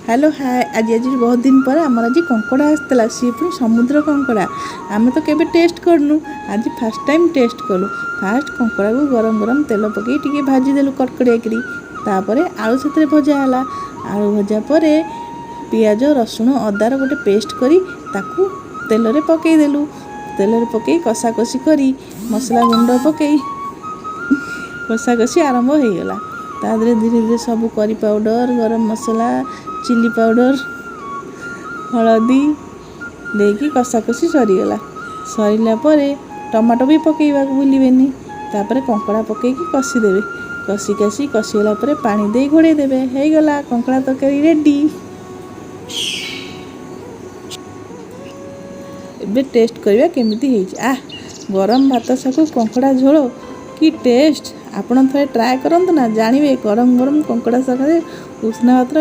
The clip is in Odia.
ହ୍ୟାଲୋ, ହାଏ। ଆଜି ଆଜି ବହୁତ ଦିନ ପରେ ଆମର ଆଜି କଙ୍କଡ଼ା ଆସିଥିଲା, ସିଏ ପୁଣି ସମୁଦ୍ର କଙ୍କଡ଼ା। ଆମେ ତ କେବେ ଟେଷ୍ଟ କରିନୁ, ଆଜି ଫାର୍ଷ୍ଟ ଟାଇମ୍ ଟେଷ୍ଟ କଲୁ। ଫାଷ୍ଟ କଙ୍କଡ଼ାକୁ ଗରମ ଗରମ ତେଲ ପକାଇ ଟିକେ ଭାଜିଦେଲୁ କଡ଼କଡ଼ିଆ କରି। ତାପରେ ଆଳୁ ସେଥିରେ ଭଜା ହେଲା। ଆଳୁ ଭଜା ପରେ ପିଆଜ, ରସୁଣ, ଅଦାର ଗୋଟେ ପେଷ୍ଟ କରି ତାକୁ ତେଲରେ ପକାଇଦେଲୁ। ତେଲରେ ପକାଇ କଷାକଷି କରି, ମସଲା ଗୁଣ୍ଡ ପକାଇ କଷାକଷି ଆରମ୍ଭ ହେଇଗଲା। ତା ଦେହରେ ଧୀରେ ଧୀରେ ସବୁ କରି ପାଉଡ଼ର, ଗରମ ମସଲା, ଚିଲି ପାଉଡ଼ର, ହଳଦୀ ଦେଇକି କଷାକଷି ସରିଗଲା। ସରିଲା ପରେ ଟମାଟୋ ବି ପକାଇବାକୁ ଭୁଲିବେନି। ତାପରେ କଙ୍କଡ଼ା ପକାଇକି କଷିଦେବେ। କଷି କଷି କଷିଗଲା ପରେ ପାଣି ଦେଇ ଘୋଡ଼େଇ ଦେବେ। ହେଇଗଲା କଙ୍କଡ଼ା ତରକାରୀ ରେଡ଼ି। ଏବେ ଟେଷ୍ଟ କରିବା କେମିତି ହେଇଛି। ଆଃ, ଗରମ ଭାତ ସାଙ୍ଗକୁ କଙ୍କଡ଼ା ଝୋଳ କି ଟେଷ୍ଟ! ଆପଣ ଥରେ ଟ୍ରାଏ କରନ୍ତୁ ନା, ଜାଣିବେ ଗରମ ଗରମ କଙ୍କଡ଼ା ସାଙ୍ଗରେ ଉଷୁନା ଭାତର